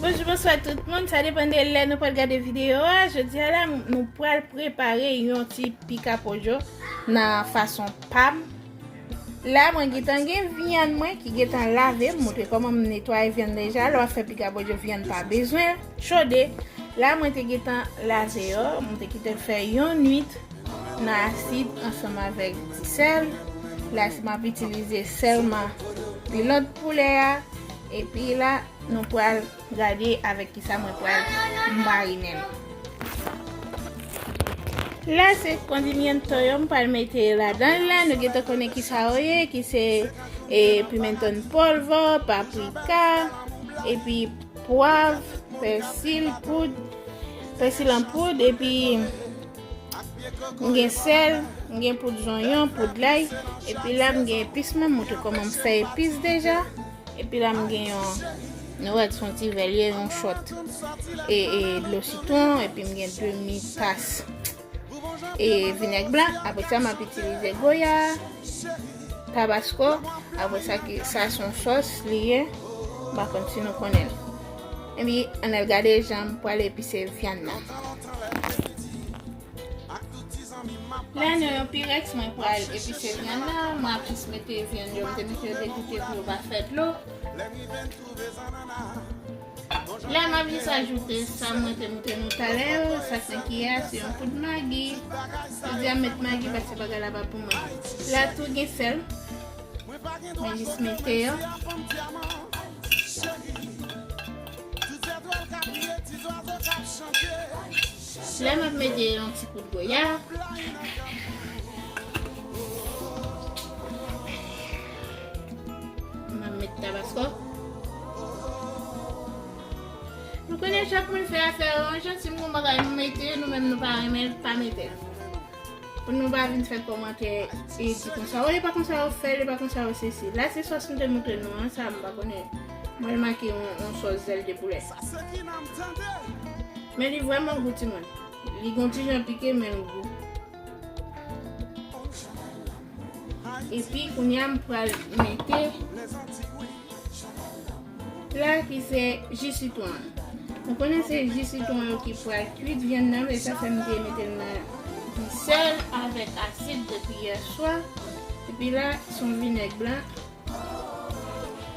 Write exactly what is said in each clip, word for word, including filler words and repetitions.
Bonjou, bonswa tout moun, sa depann de lè nou pral gade videyo a. Jodi a la, nou pral prepare yon ti pika pojo nan fason pa m. La, mwen gentan gen vyann mwen ki gentan lave, m montre kòman m netwaye vyann deja. Lè w ap fè pika pojo, vyann pa bezwen chode. La, mwen te gentan lave yo, mwen te kite l fè yon nwit nan asid ansanm avèk ti sèl. La, m ap itilize sèlman pilòt poulè a. Epi la, nou pral gade avèk kisa mwen pral marine l. La, se kondimento yo m pral mete ladan l la. Nou gentan konnen kisa yo ye, ki se, e, pimentón en polvo, paprika, epi pwav, pèsi poud, pèsi an poud, epi m gen sèl, m gen poud zonyon, poud lay, epi la m gen epis mwen, m montre kòman m fè epis deja. Epi la m gen yon, nou wè, se yon ti vè l ye, yon shot, e, e dlo sitwon, epi m gen demi tas, e vinèg blan. Apre sa, m ap itilize goya, tabasko. Apre sa, ki, sa se yon sòs li ye. M pa konn si nou konnen l. Epi, ann al gade jan m pral epise vyann nan. La, nan yon pirèks, mwen pral epise vyann nan. Mwen ap jis mete vyann yo, m te mete yo degoute pou yo pa fè dlo. La, m ap jis ajoute sa mwen te montre nou talè yo. Sa se ki a, se yon poud magi. Jodi a, m met magi paske bagay la pa pou mwen. La, tou gen sèl. Mwen jis mete yo. La, m ap mete yon ti kout goya. M ap met tabasko. Nou konnen chak moun fè afè yo, yon jan si m gon bagay m mete, nou menm nou pa renmen l, pa mete l. Pou nou pa vin fè kòmantè e di konsa, o, e pa konsa yo fè l, e pa konsa yo sesi. La, se sòs m te montre nou an, sa m pa konnen. Mwen remake yon, yon sòs zèl de poulè. Men li vrèman gou, timoun. Li gon ti jan pike, men l gou. Epi, kounye a, m pral mete la ki se ji sitwon an. Nou konnen se ji sitwon yo ki pral kwit vyann nan, e sa fè m te mete l nan disèl avèk asid depi yè swa. Epi la, se yon vinèg blan.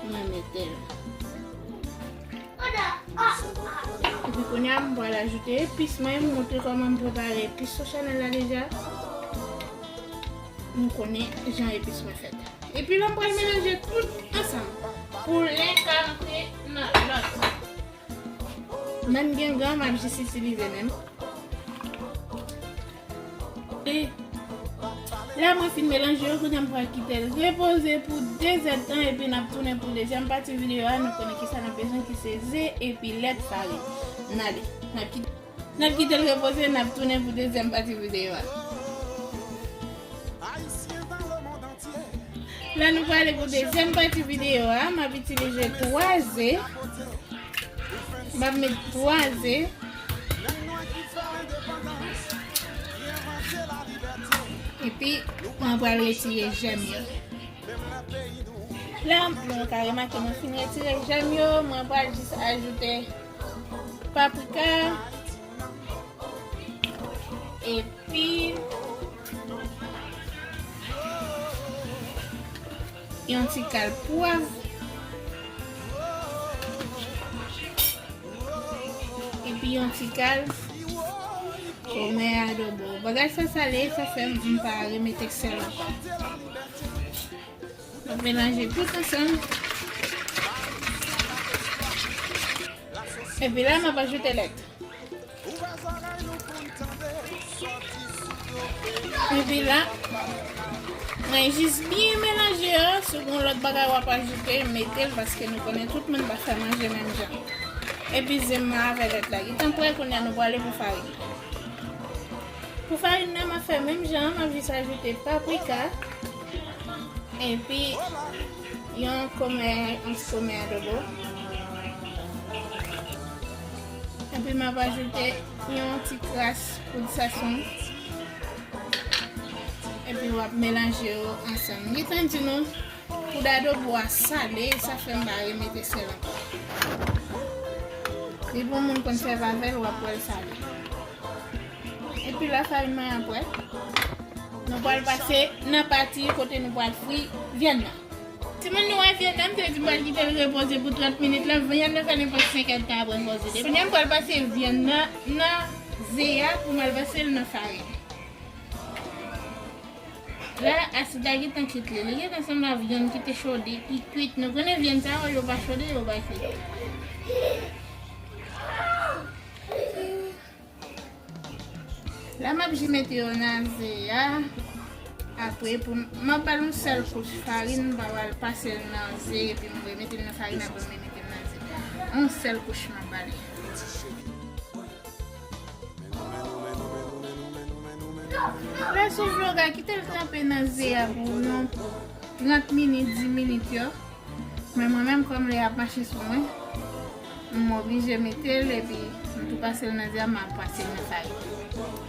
Mwen mete l. Epi kounye a, m pral ajoute epis mwen, m montre kòman m prepare epis sou chanèl la deja. Nou konnen jan epis mwen fèt. Epi la, m pral melanje tout ansanm pou len ka rantre nan lòt. Menm gengan, m ap jis itilize menm. E la, mwen fin melanje yo, kounye a m pral kite l repoze pou de zèdtan, epi n ap tounen pou dezyèm pati videyo a. Nou konnen kisa n ap bezwen, ki se ze epi lèt farin. N ale. N ap kite, n ap kite l repoze, n ap tounen pou dezyèm pati videyo a. La, nou prale pou dezyèm pati videyo a. M ap itilize twa ze. M ap met twa ze. Epi, mwen pral retire jèm yo. La, nou ka remake mwen fin retire jèm yo. Mwen pral jis ajoute paprika. Epi, yon ti kal pwav. Epi yon ti kal komen adobo. Bagay sa sale, sa fè m pa remete sèl ankò. M ap melanje tout ansanm. Epi la, m ap ajoute lèt. Epi la, mwen jis byen melanje yo. Si w gen lòt bagay w ap ajoute, mete l, paske nou konnen tout moun pa fè manje menm jan. Epi ze m avè lèt la gentan prè, kounye a nou prale pou farin. Pou farin nan, m ap fè menm jan an, m ap jis ajoute paprika. Epi, yon kome, yon ti kome adobo. Epi, m ap ajoute yon ti kras poud sazon. Epi, w ap melanje yo ansanm. M gentan di nou, poud adobo a sale, sa fè m pa remete sèl ankò. Depi yon moun konn fè avè l, w ap wè l sale. Epi la, farin mwen an prè. Nou pral pase nan pati kote nou pral fri vyann nan. Timoun, nou wè vyann nan, m te di m pral kite l repoze pou trant minit la. Vyann nan fè nenpòt senk èdtan apre l poze. Kounye a, m pral pase vyann nan nan ze a pou m al pase l nan farin. La, asid la gentan kit li. Li gentan sanble a vyann ki te chode, ki kwit. Nou konnen vyann sa yo, yo pa chode, yo pa kwit. La, m ap jis mete yo nan ze a. Apre, pou m, m ap ba l yon sèl kouch farin, m pa pral pase l nan ze, epi m remete l nan farin, apre m remete l nan ze. Yon sèl kouch m ap ba li. Lè sou vle w ka kite l tranpe nan ze a pou yon trant minit, dis minit yo. Men mwen menm, kòm lè y ap mache sou mwen, m oblije mete l epi m tou pase l nan ze a, m al pase l nan farin.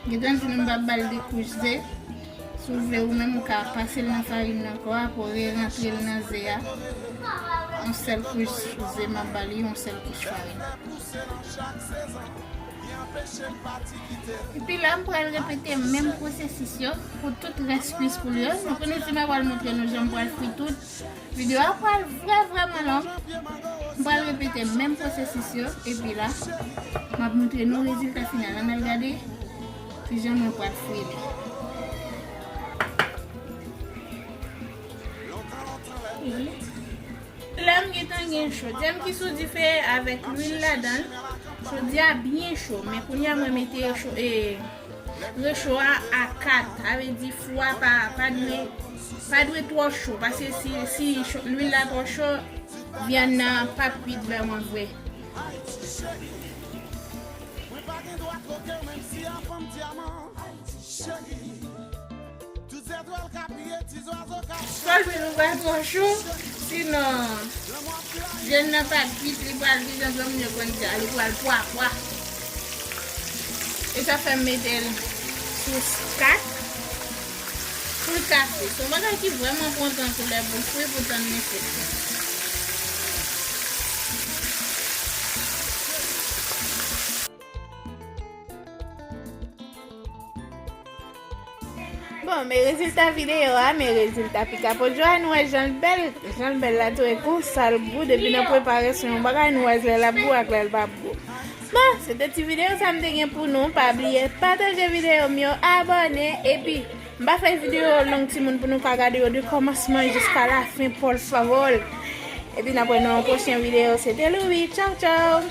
Gentan di nou m p ap ba l de kouch ze. Si w vle, ou menm ou ka pase l nan farin nan ankò, apre w rerantre l nan ze a. Yon sèl kouch ze m ap ba li, yon sèl kouch farin. Epi la, m pral repete menm pwosesis yo pou tout rès kwis poul yo. Nou konnen si m pral montre nou jan m pral fri tout. Videyo a pral vrè, vrèman long. M pral repete menm pwosesis yo. Epi la, m ap montre nou rezilta final. Ann al gade kijan mwen pral fri li. La, m gentan gen chodyè m ki sou dife avèk lwil ladan l. Chodyè a byen cho, men kounye a mwen mete cho, e, recho a a kat. Sa vle di fou a pa, pa dwe, pa dwe twò cho, paske si, si cho, lwil la twò cho, vyann nan p ap kwit vrèman vre. Fò lwil ou pa twò cho, sinon vyann nan pa kwit, li pral vin jan granmoun yo konn di a, li pral pwa pwa. E sa fè m mete l sou kat pou l ka fri. Se yon bagay ki vrèman pran tan tou lè pou l fri, pou tann li fri. Bon, men rezilta videyo a, men rezilta pika pojo a, nou wè jan l bèl, jan l bèl la tou e konsa l gou, depi nan preparasyon yon bagay, nou wè lè l ap gou ak lè l p ap gou. Bon, se te ti videyo sa m te gen pou nou, pa bliye pataje videyo m yo, abòne, epi m pa fè videyo long timoun pou nou ka gade yo de kòmansman jiska lafen, por favor. Epi n ap wè nan yon pwochen videyo, se te Louis, tchaw tchaw.